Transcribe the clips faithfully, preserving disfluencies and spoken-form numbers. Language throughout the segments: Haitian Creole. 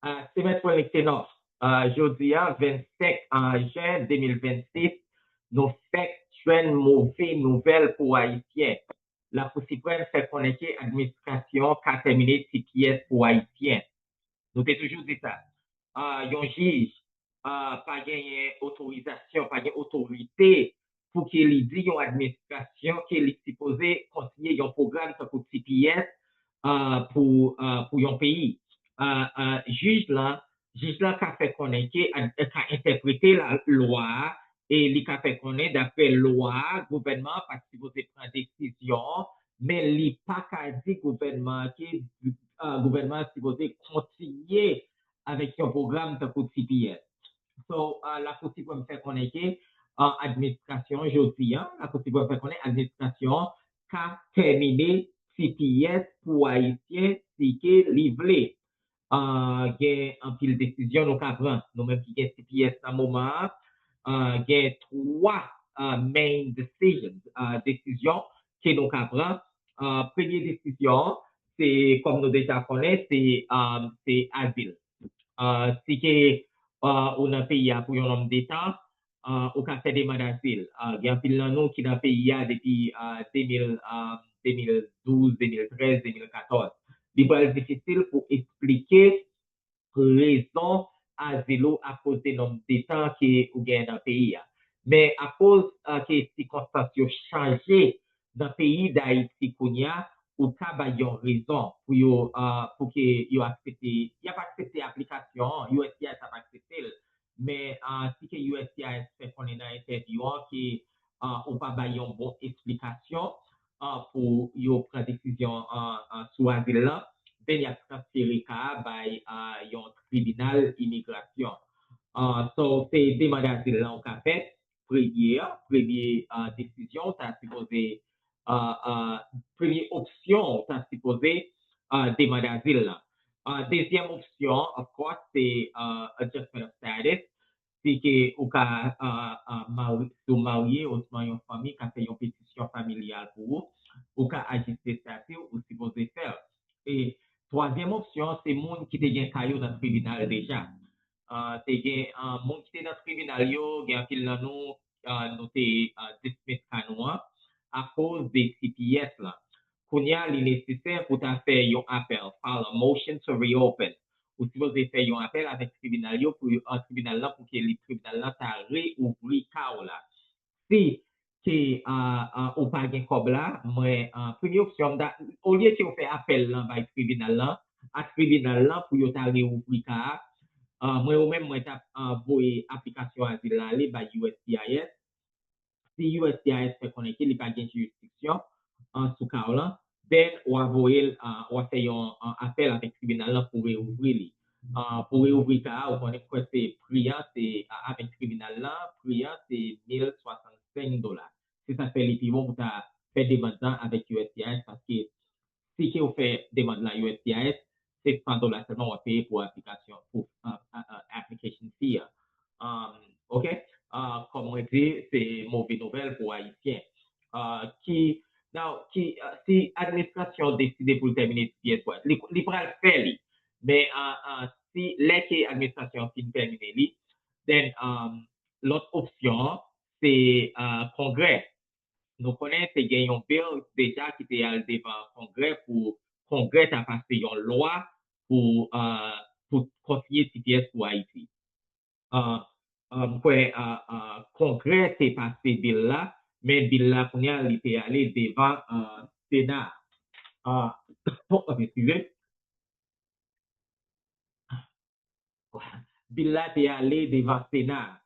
Uh, se Mèt Wenley Tenoff. Uh, jodi a, vennsenk jen de mil vennsis, nou fèk jwenn move nouvèl pou Ayisyen. Lakou Siprèm fè konnen ke administrasyon ka tèmine T P S pou Ayisyen. Nou te toujou di sa. Uh, yon jij uh, pa genyen otorizasyon, pa gen otorite pou ke li di yon administrasyon ke li sipoze kontinye yon pwogram tankou T P S uh, pou, uh, pou yon peyi. Uh, uh, jij lan, jij lan ka fè konnen ke ka entèprete la lwa a e li ka fè konnen dapre lwa a, gouvènman an pa t sipoze pran desizyon, men li pa ka di gouvènman an ke uh, gouvènman an sipoze kontinye avèk yon pwogram tankou T P S. So, uh, Lakou Siprèm fè konnen ke uh, administrasyon jodi a, Lakou Siprèm fè konnen administrasyon ka tèmine T P S pou Ayisyen si ke li vle. Uh, gen anpil desizyon nou ka pran. Nou menm ki gen T P S nan moman an, uh, gen twa uh, main decisions, uh, desizyon ke nou ka pran. Uh, premye desizyon, se, kòm nou deja konnen, se um, se azil. Uh, si ke uh, ou nan peyi a pou yon nonm de tan, uh, ou ka fè demann azil. Uh, gen anpil nan nou ki nan peyi a depi uh, de mil, uh, de mil douz, de mil trèz, de mil katòz. Li pral difisil pou eksplike rezon azil ou akoz de nonm de tan ke ou gen nan peyi a. Men akoz uh, ke sikonstans yo chanje nan peyi Dayiti kounye a, ou ka bay yon rezon pou yo uh, pou ke yo aksepte, y ap aksepte aplikasyon an, U S C I S ap aksepte l. Men uh, si ke U S C I S fè konnen nan entèvyou an ke uh, ou pa bay yon bon eksplikasyon uh, pou yo pran desizyon uh, uh, sou azil lan, then y ap transfere ka a bay uh, yon tribinal imigrasyon. Uh, so, se demann azil lan ou ka fè, premye an, premye uh, desizyon ou ta sipoze, uh, uh, premye opsyon ou ta sipoze uh, demann azil lan. Uh, dezyèm opsyon, of course, se uh, adjustment of status. Si ke ou ka uh, uh, mari, si w marye osman yon fanmi ka fè yon petisyon familyal pou ou, ou ka ajiste estati w, ou sipoze fè l. E twazyèm opsyon, se moun ki te gen ka yo nan tribinal deja. Uh, te gen uh, moun ki te nan tribinal yo, gen anpil nan nou, uh, nou te uh, dismiss ka nou an akoz de T P S lan. Kounye a, li nesesè pou ta fè yon apèl, file a motion to reopen. Ou sipoze fè yon apèl avèk tribinal yo pou uh, tribinal lan pou ke li tribinal lan ta reouvri ka w la. Si ke uh, uh, ou pa gen kòb la, mwen uh, premye opsyon m ta, olye ke w fè apèl lan bay tribinal lan, a tribinal lan pou yo ta reouvri ka a, uh, mwen ou menm mwen t ap uh, voye aplikasyon azil la ale bay U S C I S. Si U S C I S fè konnen ke li pa gen jiridiksyon uh, sou ka w lan, then w a voye l, uh, w a fè yon uh, apèl avèk tribinal lan pou reouvri li. Uh, pou reouvri ka a, ou konnen kwè se pri an, se uh, avèk tribinal lan, pri an se mil swasannsenk dola. Se sa k fè li pi bon pou ta fè demann lan avèk U S C I S, paske si ke w fè demann lan U S C I S, se san dola sèlman w ap peye pou aplikasyon, pou uh, uh, uh, application fee an. Um, ok? Uh, kòm mwen di, se move nouvèl pou Ayisyen. Uh, ki, now, ki, uh, si administrasyon deside pou l tèmine T P S, li, li pral fè li. Men uh, uh, si lè ke administrasyon fin tèmine li, then um, lòt opsyon an, se uh, Kongrè. Nou konnen te gen yon bill deja ki te al devan Kongrè pou Kongrè ta pase yon lwa pou, uh, pou kontinye T P S pou Ayiti. Uh, uh, m kwè uh, uh, Kongrè te pase bill la, men bill la kounye a li te ale devan uh, Sena. Uh, oh, eskize. Bill la te ale devan Sena a.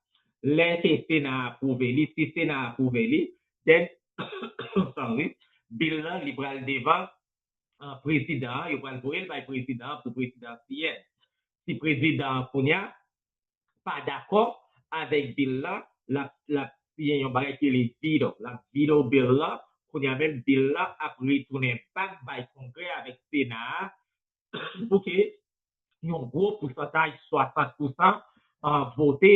Lè ke Sena a apwouve li, si Sena a apwouve li, then, sorry, bill lan li pral devan uh, prezidan an, yo pral voye l bay prezidan an pou prezidan siyen. Si prezidan an kounye a pa dakò avèk bill lan, l ap, l ap siyen yon bagay ki rele veto. L ap veto bill lan, kounye a menm bill lan ap retounen back bay Kongrè avèk Sena a, pou ke yon gwo pousantaj, swasant pousan, uh, vote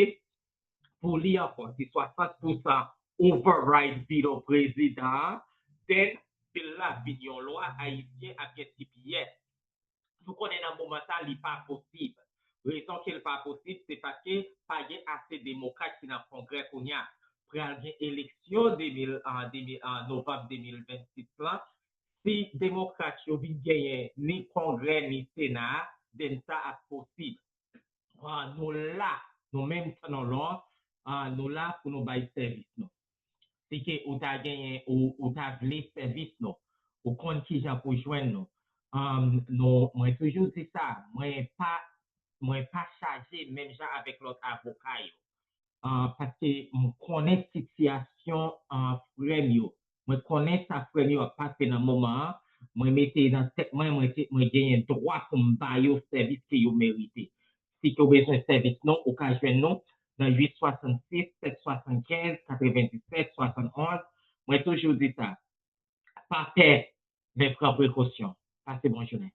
pou li ankò. Si swasant pousan override veto prezidan an, then bill la vin yon lwa, Ayisyen ap gen T P S. Nou konnen nan moman sa, li pa posib. Rezon ke l pa posib, se paske pa gen ase demokrat ki nan Kongrè kounye a. Pral gen eleksyon de mil, an, de mil, an novanm de mil vennsis lan. Si demokrat yo vin genyen ni Kongrè ni Sena, then sa ap posib. Ah, nou la, nou menm Tan Lonlon, ah, nou la pou nou bay sèvis nou. Si ke ou ta genyen, ou, ou ta vle sèvis nou, ou konn kijan pou jwenn nou. Um, nou, mwen toujou di sa, mwen pa, mwen pa chaje menm jan avèk lòt avoka yo. Ah, paske m konnen sitiyasyon, ah, frè m yo. Mwen konnen sa frè m yo ap pase nan moman an. Mwen mete nan tèt mwen, mwen, te- mwen genyen dwa pou m ba yo sèvis ke yo merite. Si ke w bezwen sèvis nou, ou ka jwenn nou nan uit swasannsis, sèt swasannkenz, katrevenndisèt, swasannonz. Mwen toujou di sa. Pa pè, men pran prekosyon. Pase bon jounen.